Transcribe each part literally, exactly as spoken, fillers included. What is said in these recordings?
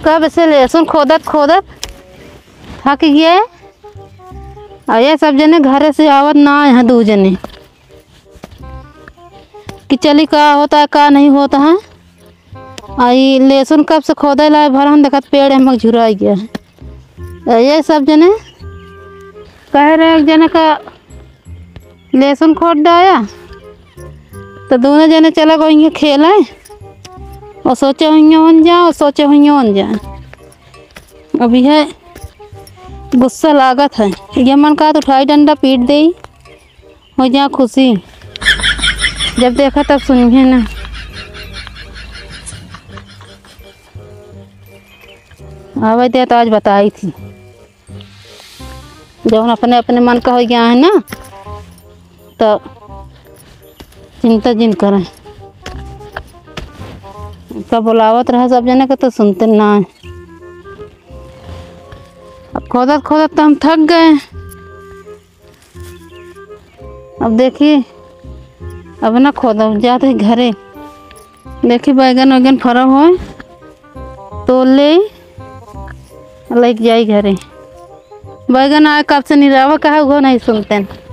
कब से लहसुन खोदत खोदत थक गए। अउ ये सब जने घरे से आवत नाहीं है, दू जने कि चली का होत है, का नहीं होत है। अउ ई लहसुन कब से खोदे लाए भरहन, देखत पेड़ हमक झुराइ गया है। अउ ये सब जने कहे रहे, एक जने का लहसुन खोद डाया, तो दोनों जने चला गए खेले, अउ सोचे हुइया ओन जाए, अउ सोचे हुइया ओन जाए। अब यह गुस्सा लागत है, यह मन कहत उठाई डंडा पीट देई, होइ जा खुशी। जब देखा तब सुनिहे ना। आवे दे तो आज बताई थी। जौन अपने अपने मन का होइ गया है ना, तो चिंता जिन करें। उनका बुलावत रहा सब जने के तो सुनते ना है। अब खोदत खोदत तो हम थक गए। अब देखी, अब ना खोदब, जात ही घरे। देखी, बैगन वैगन फरा होए, तोड़ लेई, लइके जाई घरे। बैगन आए कब से निरावा कहा, उहो नहीं सुनते।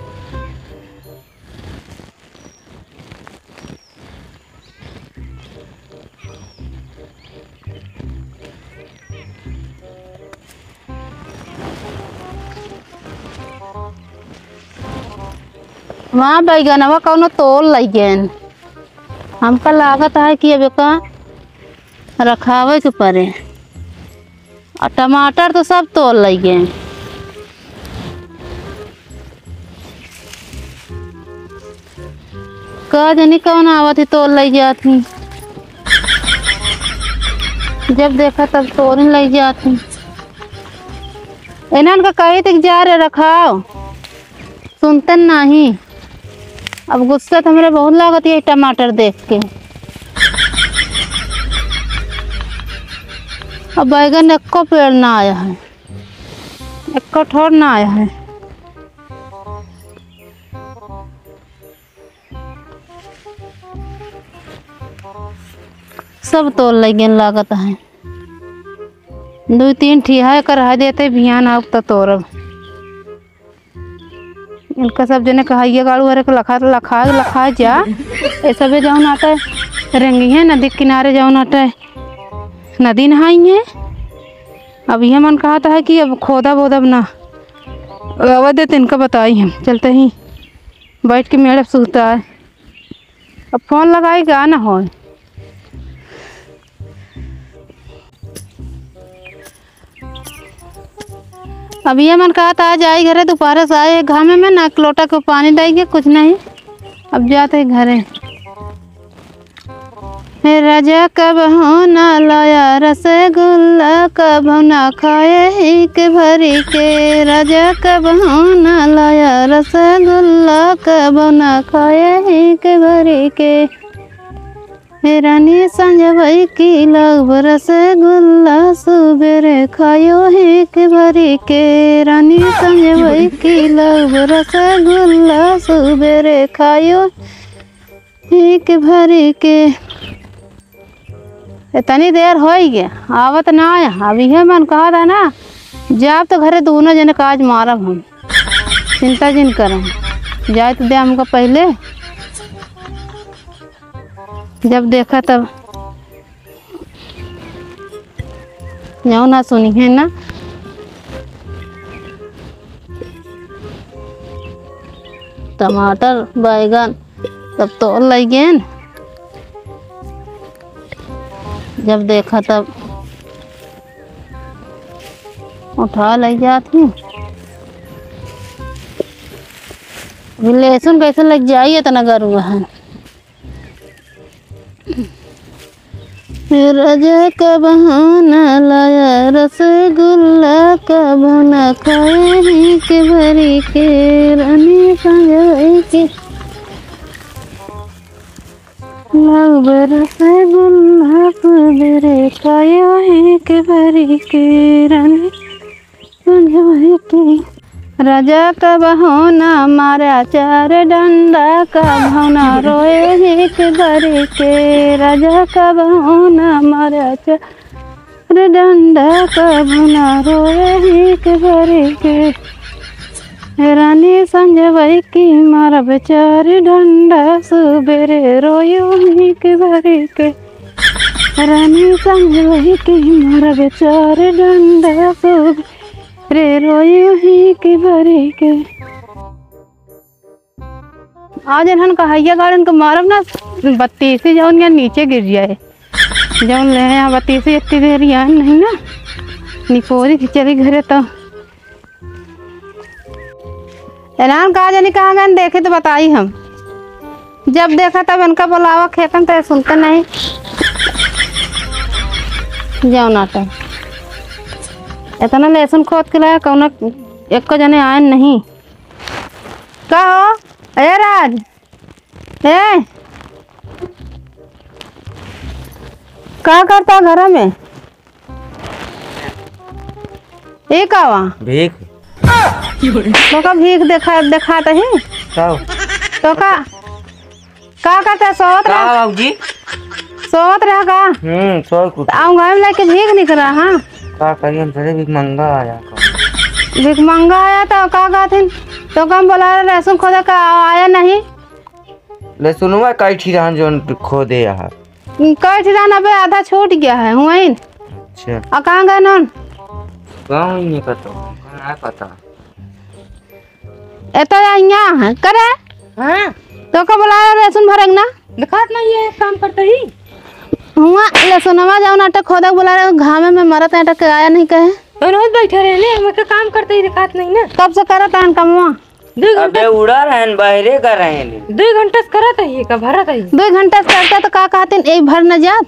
वहाँ बैगनवा कौनो तोड़ लइगेन। हमका लागत है कि अब एका रखावे के परे। अउ टमाटर तो सब तोड़ लइगेन। का जानी कौन आवत ही, तोड़ लइ जात ही। जब देखा तब तोड़ लइ जात ही। इन्हन का कही थी कि जा रे रखाओ, सुनते नहीं। अब गुस्सा तो हमरे बहुत लागत है टमाटर देख के। अब बैगन एक्को पेड़ ना आया है, एक्को ठोर ना आया है। सब तोड़ लइगेन लागत है। दुइ तीन ठी है, एकर रह देते, बिहान आउब त तोड़ब। इनका सब जने कहा, "ये गाड़ू हरे के लखा, लखा, लखा जा।" ये सबे जौन आटे रेंगी है नदी के किनारे, जौन आटे नदी नहाई है। अब ये मन कहत है कि अब खोदब ओदब ना, आवे दे, तो इनका बताई हम। चलते ही बैठ के मेड़ सुहता है। अब फोन लगाई गा ना होए। अब ये मन कहत आज आई घरे, दोपहर से आए घामे में, ना एक लोटा के पानी डाइगे, कुछ नहीं। अब जाते घरे। हे राजा कबहूँ ना लाया रसगुल्ला, कबहूँ ना खाए हीक भरी के। राजा कबहूँ ना लाया रसगुल्ला, कबहूँ ना खाए हीक भरी के। हे रानी संजवई की लाउब रसगुल्ला, सुबेरे खायो हीक भरी के। रानी संजवई की लाउब रसगुल्ला, सुबेरे खायो हीक भरी के। इतनी देर होइ गया, आवत ना आया। अब इहे मन कहत है ना, जाब तो घरे दोनों जने का आज मारब हम। चिंता जिन करें, जाए तो दे हमका पहले। जब देखा तब जाओ ना सुनिहे ना। टमाटर, बैगन सब तोड़ लइगेन। जब देखा तब उठा लइ जात ही। अभी लहसुन कैसे लग जाई, इतना गरुआ है। राजा कबहूँ ना लाया रसगुल्ला, कबहूँ ना खाए हीक भरी के। रानी संजवई के लाउब रसगुल्ला, सुबेरे खायो हीक भरी के। रानी संजवई की। राजा कबहूँ ना मारा चार डंडा, कबहूँ ना रोए हीक भरी के। राजा कबहूँ ना मारा चार डंडा कबहुँ ना रोए हीक भरि के। रानी संजवई की मारब चार डंडा सुबेरे रोयो हीक भरि के। रानी संजवई की मारब चार डंडा सुबेरे रोयो हीक भरि के। आज इन्हन कहैया गाड़न के मारब ना, बत्तीसी जौन या नीचे गिर जाए। जौन ले हैं यहाँ बत्तीसी इतनी देर यहाँ नहीं ना, निपोरी थी चली घरे तो। इन्हन का जानी कहाँ गए, देखे तो बताई हम। जब देखा तब इनका बुलावा खेतन तो सुनते नहीं। जौन आटा इतना लहसुन खोद के लाया, कौनो एको जने आयन नहीं। का हो? ए राज, ए, का करता घर में? ए का वा? भीख। तो का भीख देखा, देखात ही? का? तो का, का करता, सोवत का रहा? बाबूजी? सोवत रहा का? हम्म, सोवत कुछ। आऊं घर में लेके भीख निकला, हाँ? का करिए, हम सरे भीख मंगा आया का। भीख मंगा आया तो का कहथिन? तो का हम बोला रहे, लहसुन खोदे का आया नहीं? लहसुनवा काई ठी रहन जौन खोदे यहाँ? काई ठी रहन, अबे आधा छूट गया है, हुआइन। अच्छा। आ कहाँ गए नौन? गाँव ही नहीं पता, कहाँ है पता। ए तो यहाँ है, करे? हाँ। तो का बोला रहे, लहसुन भरेक ना? दिखात नहीं है, काम करते ही। हुआ लहसुनवा जौन आटा खोदे बोला रहे, घामे में मरत है, आटा के आया नहीं कहे। तो रोज बैठे रहे ने, हम के काम करते ही दिखात नहीं ना। कब से करत हन कमवा? दो घंटा अबे उड़ा रहन, बहरे का रहन। दो घंटा से करत है, ये का भरत है? दो घंटा से करता तो का कहतिन, ए भर न जात?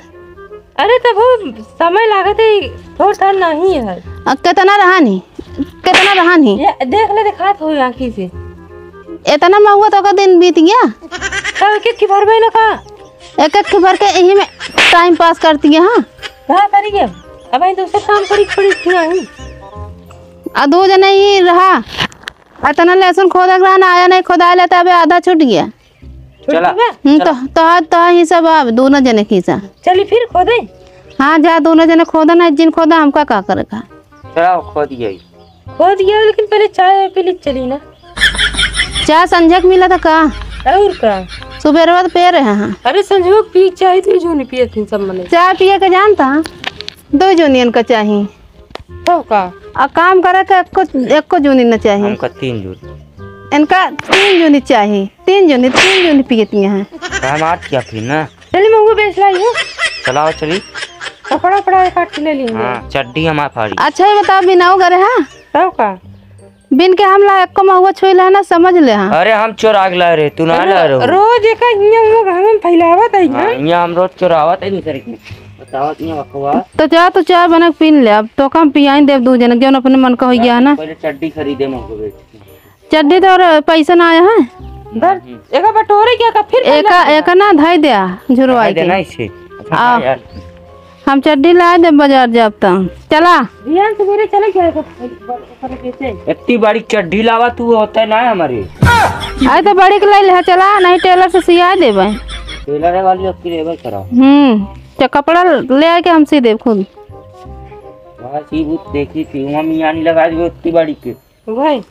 अरे तब वो समय लागत है, थोड़ थाड़ नहीं है। आ, कितना रहन ही? कितना रहन ही? ये देख ले, दिखात हो आँखी से। इतना महुआ तो का दिन बीत गया। तब एक एक की भरबे न का? एक एक की भर के यही में टाइम पास करती है, हाँ। का करिए? अब यही दूसरे काम करी पड़ी थी नहीं। आ दो जने ही रहा। इतना लहसुन खोदक रहा ना, आया नहीं खोदा लेता, अबे आधा छूट गया। चला। हम्म, तो, तो, तो ही सब अब दोनों जने खींचा। चली फिर खोदे। हाँ, जा दोनों जने खोदा ना, जिन खोदा, हमका का करे का? चला, खोद गई। खोद गई, लेकिन पहले चाय पी ली, चली ना। चाय संझक मिला था का? और का? सुबेरवा तो पे रहे हैं। अरे संझक पी, चाय तो जो नहीं पिए थे सब मने। चाय पिए के जानता, दो जोनियन का चाही। तो का? आ काम करे के एको, एको जूनी न चाही। हमका तीन जूनी। इनका तीन जूनी चाही, तीन जूनी, तीन जूनी पियती हैं। तो हम आज क्या फिर ना? चली महुआ बेच लाई हूँ। चलाओ चली। कपड़ा उपड़ा एक आध ले लेंगे। हाँ, चड्डी हमार फाड़ी। अच्छा ही बताओ, बिनाऊ करे हाँ? तब का? बिन के हम ला एको महुआ छुई ला ना, समझ ले हाँ। अरे हम चोराग ला रहे, तू ना ला रहो। रोज एक हियाँ हुआ घर में फैलावत है हाँ, ना। हियाँ हम रोज चोरावत है दूसरे की। बतावत नहीं बकवास। तो जा, तो चाय बना के पी ले। अब तो हम पियाई देब दू जने, जौन अपने मन का हो गया है ना। पहले चड्डी खरीदे महुआ बेच के। चड्डी तो और पैसा ना आया है। धर, एका बटोरे क्या का फिर एका, पहले एका ना धाई दे, झुरवाई दे के। ना इसे। अच्छा, आ। हाँ यार। हम चड्डी ला दे बाजार जाब त। चला। बिहान सवेरे चले क्या है, ओकरे बेचे? इतनी बड़ी चड्डी लावा तू होता है ना हमारे। अरे तो बड़ी के ले ले, चला, नहीं टेलर से सिया देबे। टेलर वाली अब की लेबे कराओ। हम्म, तो कपड़ा ले आके हम सी देब खुद। वहाँ सी बूत देखी थी, वहाँ मियानी लगा दी इतनी बड़ी के। वही।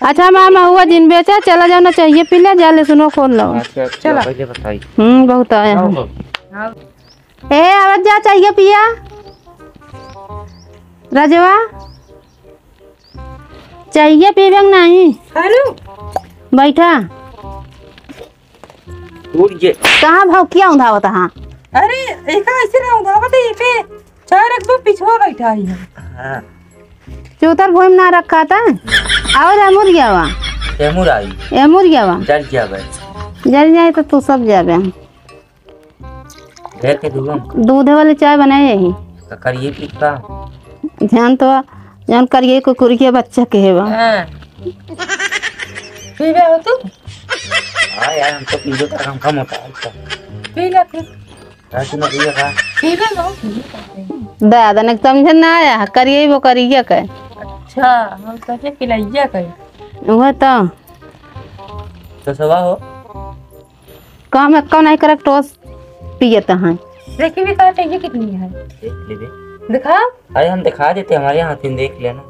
अच्छा मामा, हुआ जिन बेचा, चला जाओ ना, चाहिए पी ले, जा ले सुनो, खोल लो। अच्छा, अच्छा, चला। पहले बताई। हम्म, बहुत आया है। हाँ। ए, आवत जा, चाहिए पिया। राजवा, चाहिए पीबे के नहीं? हेलो। बैठा। उठ जे। कहाँ भौंकिया उंधावत हाँ? अरे, एका ऐसे ना उंधावत है, ये पे चार एक दो पिछुआ बैठा ही है। हाँ। चूतर भूमि ना रखा था। और एमुर गया वा? एमुर आई। एमुर गया वा? जल गया भाई। जल जाए तो तू सब जाबे। घर के दूध। दूध वाली चाय बनाए यही। तो करिए कितना? ध्यान तो, जान करिए कुकुर के बच्चा के है वा। हाँ। पीबे हो तू? हाँ यार, हम तो पीबे का, हमका मोटा है तो। पी ले फिर। हाँ, तू ना पीबे का? पीबे ना। दादा ने समझे ना आया, करिए वो करिए के। अच्छा, हम सोचे पिलाइए के। वो तो। तो सवा हो? काम एक्को नहीं करे, टोस पियत हैं। देखी भी का चाहिए, कितनी है? देख ले बे। दिखा। अरे हम दिखा देते, हमारे यहाँ तीन देख लेना।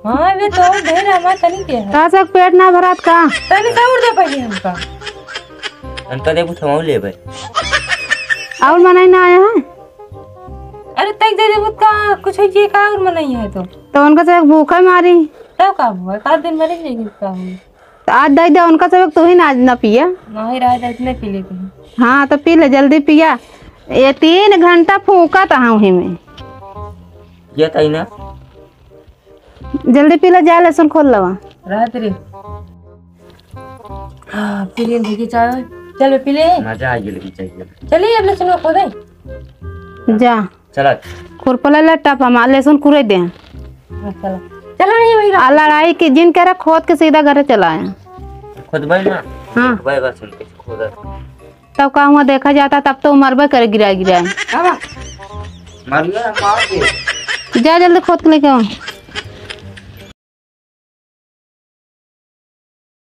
हाँ, वे तो ढेर हमारे तनी के है। का सब पेट ना भरात का? तनी से और दे पहले हमका। उनका देबू तो हम लेबे। और मनई ना आया है? अरे तक दे देबू का, कुछ है ये का और मनई है तो? तो उनका से भूखा मारी। तब का हुआ? का दिन मरे जाएगी, का हुआ? तो आज दे दे उनका से, तू ही ना आज ना पिया। नहीं, रात आज नहीं पी लेते हैं। हाँ, तो पी ले, जल्दी पिया। ये तीन घंटा फूंका तो हाँ वही में। ये तई ना। जल्दी पी ले, जा लहसुन खोल लवा। रात रे। हाँ, पी ले, देखी चाय। चल बे, पी ले। मजा आ गया लेकिन चाय के। चलिए, अब लहसुन खो दे। जा। चला। खुरपला ले टप, हम लहसुन कुरे दे। हाँ, चला। चला नहीं वही आ रहा। लड़ाई की जिन कह रहा, खोद के सीधा घरे चला आया। खुद भाई ना। हाँ। भाई बस उनके खुद। तब का हुआ देखा जाता, तब तो मरबे करे गिरा गिरा। बाबा। मरले मार दे। जा जल्दी खोद के लेके आओ।